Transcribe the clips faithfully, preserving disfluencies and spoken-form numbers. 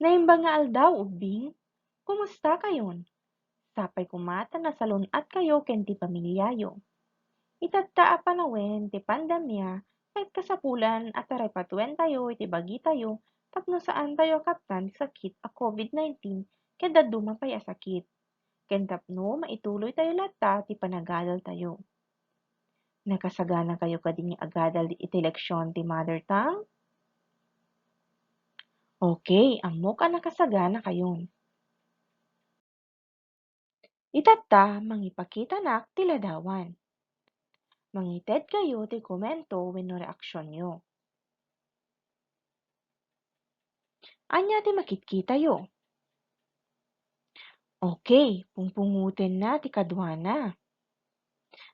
Naimbag nga aldaw, ubbing. Kumusta kayon? Sapay koma ta nasalun-at kayo ken ti pamiliayo. Itatta a panawen ti pandemia ket kasapulan a taripatuen tayo iti bagitayo tapno saan tayo a kaptan ti sakit a covid nineteen ken dadduma pay a sakit, ken tapno maituloy tayo latta ti panagadal tayo. Nakasagana kayo kadi nga agadal iti leksyon ti mother tongue? Okay, ammok a nakasagana kayon. Itatta, mangipakitanak ti ladawan. Mangited kayo ti komento wenno reaksionyo. Ania ti makitkitayo? Okay, pungpungotenna ti kaduana.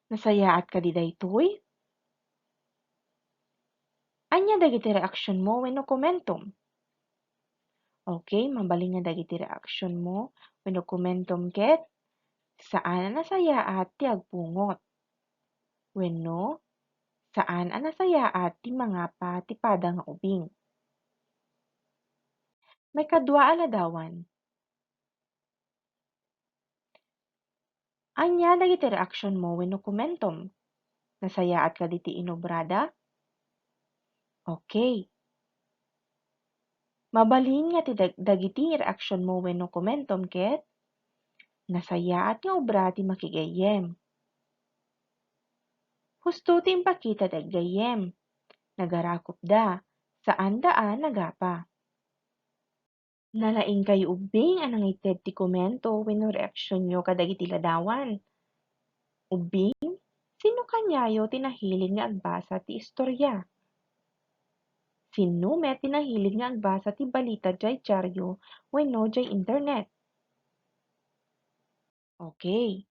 Nasayaat kadi daytoy? Ania dagiti reaksionmo wenno komentom? Okay, mabalin nga dagiti reaksionmo wenno komentom ket saan a nasayaat ti agpungot. Wenno, saan a nasayaat ti mangapa ti pada nga ubing. Maikadua a ladawan. Ania dagiti reaksionmo wenno komentom? Nasayaat kadi ti inobrada? Okay. Mabalin nga ti dag-, dagiti reaksionmo wenno komentom ket nasayaat nga obra ti makigayyem. Husto ti impakita ti aggayyem. Nagarakopda, saanda a nagapa. Nalaingkayo ubbing a nangited ti komento wenno reaksionyo kadagiti ladawan. Ubbing, sinno kaniayo ti nahilig nga agbasa ti istoria? Sinno met ti nahilig nga agbasa ti balita diay diario wenno diay internet? Okay.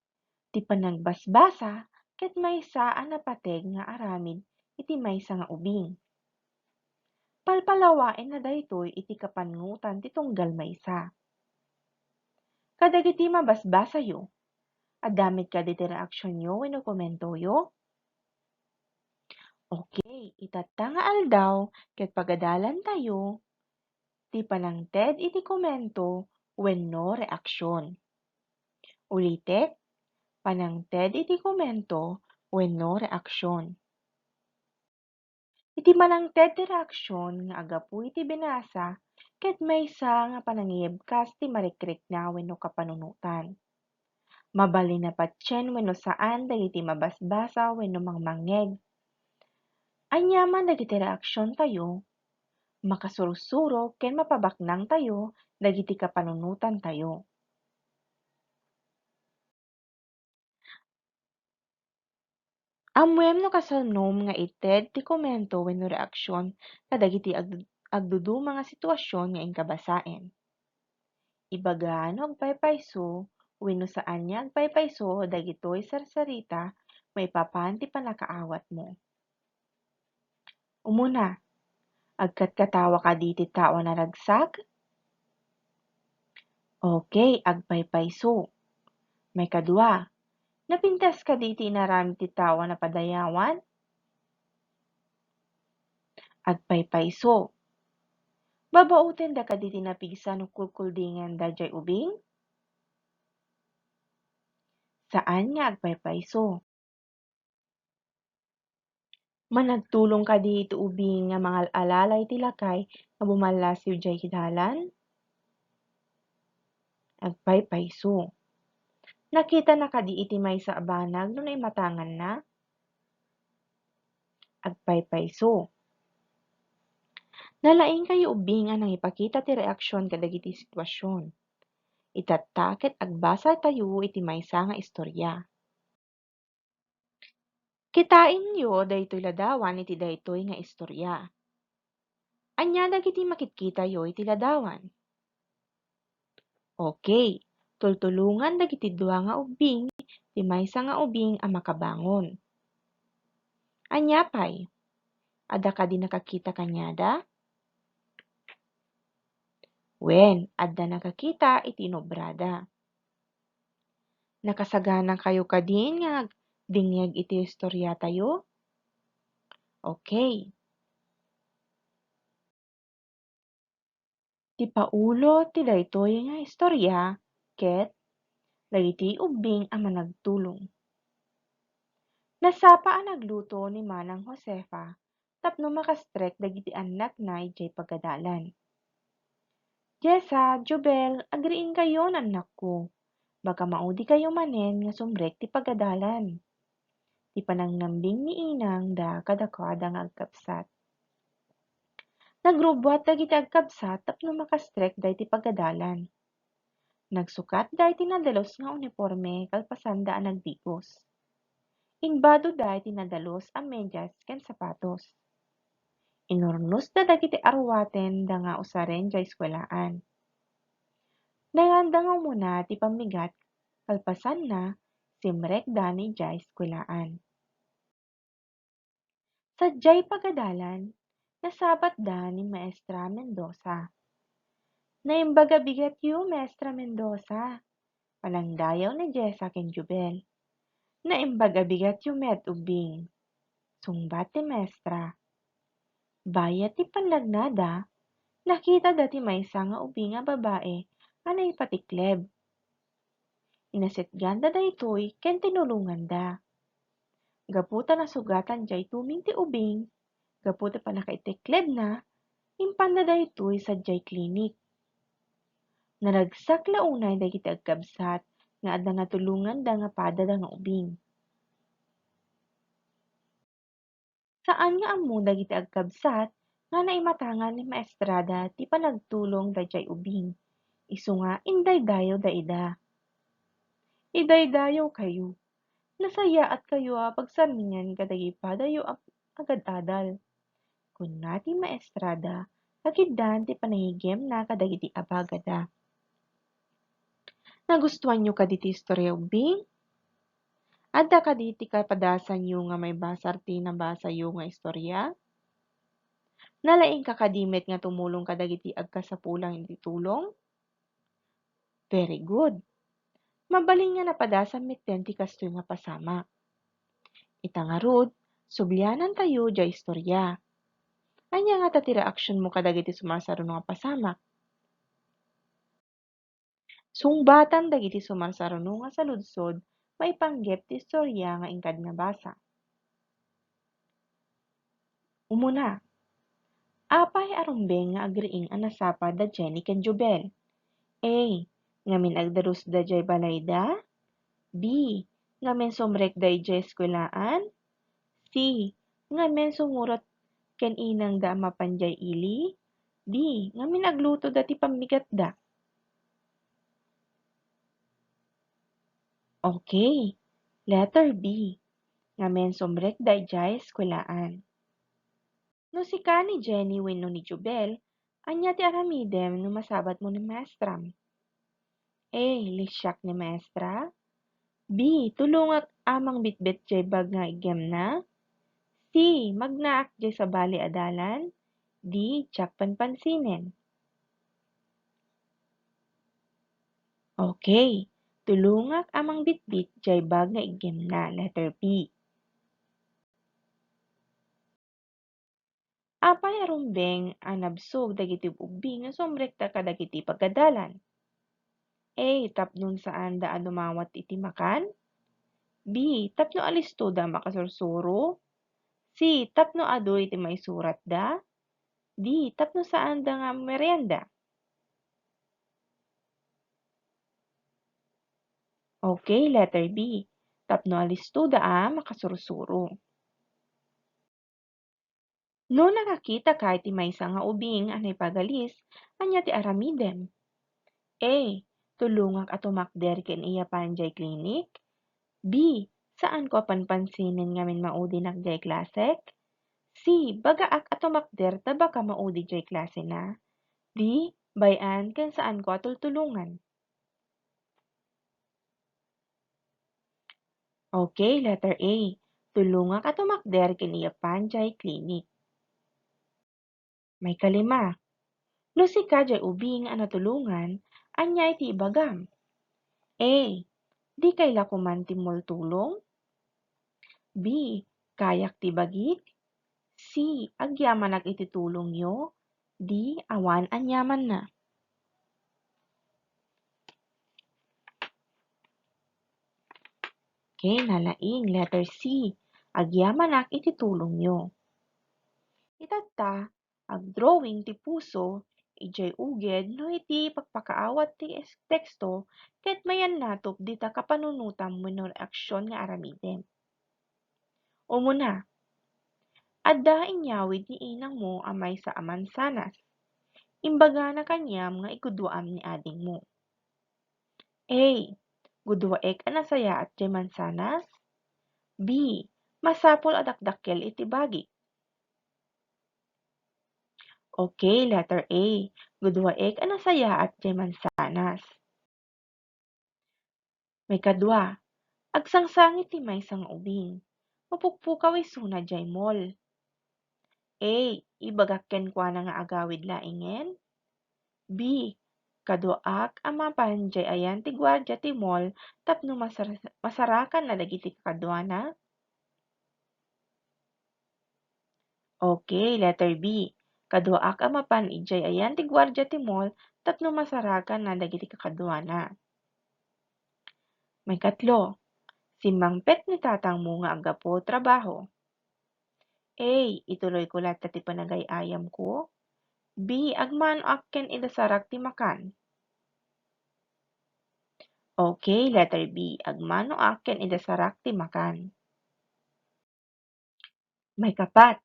Ti panagbasbasa ket maysa a napateg nga aramid iti maysa nga ubing. Palpalawaenna daytoy iti kapannutan ti tunggal maysa. Kadagiti mabasbasayo, adda met kadi ti reaksionyo wenno komentoyo? Okay, itatta nga aldaw ket pagadalantayo ti panangted iti komento wenno reaksion. Ulitek, panangted iti komento wenno reaksion. Iti manangted ti reaksion nga aggapu iti binasa ket maysa nga panangiyebkas ti marikrikna wenno kapanunotan. Mabalin a patien wenno saan dagiti mabasbasa wenno mangmangngeg. Aniaman dagiti reaksiontayo, makasursuro ken mapabaknangtayo dagiti kapanunotantayo. Ammoem no kasanom nga ited ti komento wenno reaksion kadagiti agdu-, agduduma nga situasion nga inka basaen. Ibaga no agpaypayso wenno saan nga agpaypayso dagitoy sarsarita maipapan ti pannakaawatmo. Umuna, agkatkatawa kadi ti tao a naragsak? Okay, agpaypayso. Maikadua, napintas kadi ti inaramid ti tao a napadayawan? Agpaypayso. Babautenda kadi ti napigsa no kulkuldingenda diay ubing? Saan nga agpaypayso. Managtulong kadi ti ubing nga mangal-alala iti lakay nga bumallasiw diay dalan? Agpaypayso. Nakitana kadi iti maysa a banag no naimatanganna? Agpaypayso. Nalaingkayo ubbing a nangipakita ti reaksion kadagiti situasion. Itatta ket agbasatayo iti maysa nga istoria. Kitaenyo daytoy ladawan iti daytoy nga istoria. Ania dagiti makitkitayo iti ladawan? Okay, tultulongan dagiti dua nga ubbing ti maysa nga ubing a makabangon. Ania pay? Adda kadi nakakita kaniada? Wen, adda nakakita iti inobrada. Nakasagana kayo kadin nga agdingngeg iti istoriatayo? Okay. Ti paulo ti daytoy nga istorya ket dagiti ubbing a managtulong. Nasapa a nagluto ni Manang Josefa tapno makastrek dagiti annakna idiay pagadalan. Jessa, Jubel, agriingkayon, annakko. Baka maudikayo manen nga sumrek ti pagadalan. Ti panangnambing ni inangda kadakuada nga agkabsat. Nagrubbuat dagiti agkabsat tapno makastrekda iti pagadalan. Nagsukatda iti nadalus nga uniporme kalpasanda a nagdigos. Imbadoda iti nadalus a medyas ken sapatos. Inurnosda dagiti aruatenda nga usaren diay eskuelaan. Nayanda nga umuna ti pammigat, kalpasanna, simrekda idiay eskuelaan. Sadiay pagadalan, nasabatda ni Maestra Mendoza. "Naimbag a bigatyo, Maestra Mendoza," panangdayaw ni Jessa ken Jubel. "Naimbag a bigatyo met, ubbing," sungbat ti maestra. Bayat ti pannagnada, nakitada ti maysa nga ubbing a babae a naipatikleb. Inasitganda daytoy ken tinulonganda. Gapu ta nasugatan diay tuming ti ubing, gapu ti pannakaitiklebna, impanda daytoy sadiay klinik. Naragsak la unay dagiti agkabsat nga adda natulonganda nga padada nga ubing. Saan nga ammo dagiti agkabsat nga naimatangan ni maestrada ti panagtulongda diay ubing, isu nga indaydayawda ida. "Idaydayawkayo. Nasayaatkayo a pagsarmingan kadagiti padayo a agad-adal," kunna ti maestrada, a kiddan ti panangigimna kadagiti abagada. Nagustuanyo kadi ti istorya, ubbing? Adda kadi ti kapadasanyo nga maibasar ti nabasayo nga istorya? Nalaingka kadi met nga tumulong kadagiti agkasapulan iti tulong? Very good. Mabalin nga napadasam metten ti kastoy nga pasamak. Ita ngarud, sublianantayo diay istorya. Ania ngata ti reaksionmo kadagiti sumarsaruno nga pasamak? Sungbatan dagiti sumarsaruno nga saludsod maipanggep ti istorya nga inkad nabasa. Umuna, apay a rumbeng nga agriing a nasapa da Jenny ken Jubel? A, ngamin agdalus da diay balayda? B, ngamin sumrek da idiay eskuelaan? C, ngamin sumurat ken inangda a mapan diay ili? D, ngamin agluto da ti pammigatda? Okay. Letter B, ngamin sumrek da idiay eskuelaan. No sika ni Jenny wenno ni Jubel, ania ti aramidem no masabatmo ni maestram? A, lisiak ni maestra. B, tulongak a mangbitbit diay bag nga iggemna. C, magnaak diay sabali a dalan. D, diak panpansinen. Okay. Tulongak a mangbitbit diay bag nga iggemna, letter B. Apay a rumbeng a nabsog dagiti ubbing nga sumrekda kadagiti pagadalan? A, tapno saanda a dumawat iti makan. B, tapno alistoda a makasursuro. C, tapno adu iti maisuratda. D, tapno saanda nga merienda. Okay, letter B. Tapno alistoda a makasursuro. No nakakitaka iti maysa nga ubing a naipagalis, ania ti aramidem? A, tulongak a tumakder ken iyapan diay klinik. B, saanko a panpansinen ngamin maudinak diay klasek. C, bagaak a tumakder ta baka maudi diay klasena. D, bay-an ken saanko a tultulongan. Okay, letter A. Tulongak a tumakder ken iyapan diay klinik. Maikalima, no sika diay ubing a natulongan, ania iti ibagam? A, dikay la koman timmultulong? B, kayak ti bagik? C, agyamanak iti tulongyo? D, awan aniamanna. Okay, nalaing. Letter C. Agyamanak iti tulongyo. Itatta, agdrawing ti puso idiay uged no iti pakpakaawat ti es-, teksto ket mayannatop dita kapanunotam wenno reaksion nga aramidem. Umuna, adda inyawid ni inangmo a maysa a mansanas. Imbagana kaniam nga igudwaam ni adingmo. A. Gudwaek a nasayaat diay mansanas. B. Masapul a dakdakkel iti bagik. Okay, letter A. Gudwaek a nasayaat diay mansanas. Maikadua, agsangsangit ti maysa nga ubing. Mapukpukaw isuna diay mall. A. Ibagak kenkuana nga agawid laengen. B. Kaduaak a mapan diay ayan ti guardia ti mall tapno masar-, masarakanna dagiti kakaduana. Okay, letter B. Kaduaak a mapan idiay ayan ti guardia ti mall tapno masarakanna dagiti kakaduana. Maikatlo, simmangpet ni tatangmo nga aggapu trabaho. A. Ituloyko latta ti panagay-ayamko. B. Agmanoak ken idasarak ti makan. Okay, letter B. Agmanoak ken idasarak ti makan. Maikapat,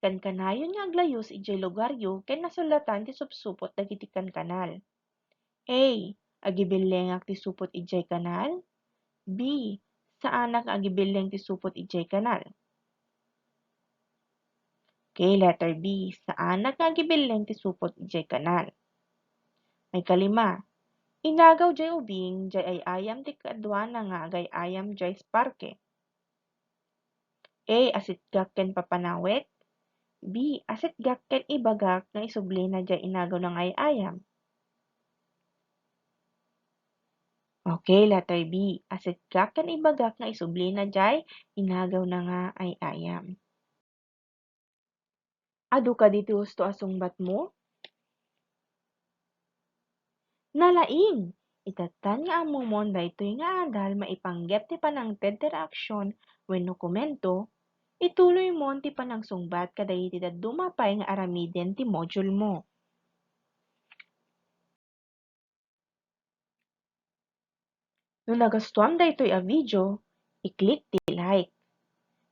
kankanayon nga aglayus idiay lugaryo ken nasullatan ti supsupot dagiti kankanal. A. Agibellengak ti supot idiay kanal. B. Saanak nga agibelleng ti supot idiay kanal. Okay, letter B. Saanak nga agibelleng ti supot idiay kanal. Maikalima, inagaw diay ubing diay ay-ayam ti kaduana nga agay-ayam diay parke. A. Asitgak ken papanawek. B. Asitgak ken ibagak nga isublina diay inagaw nga ay-ayam. Okay, letter B. Asitgak ken ibagak nga isublina diay inagaw nga ay-ayam. Adu kadi ti husto a sungbatmo? Nalaing! Itattan nga ammomon daytoy nga adal maipanggep ti panangted ti reaksion wenno komento, ituloymon ti panangsungbat kadagiti dadduma pay nga aramiden ti module mo. No nagastuam daytoy a video, i-click ti like.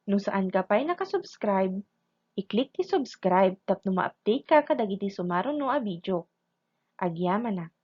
No saanka pay nakasubscribe, i-click ti subscribe tapno ma-update ka kadagiti sumaruno a video. Agyamanak.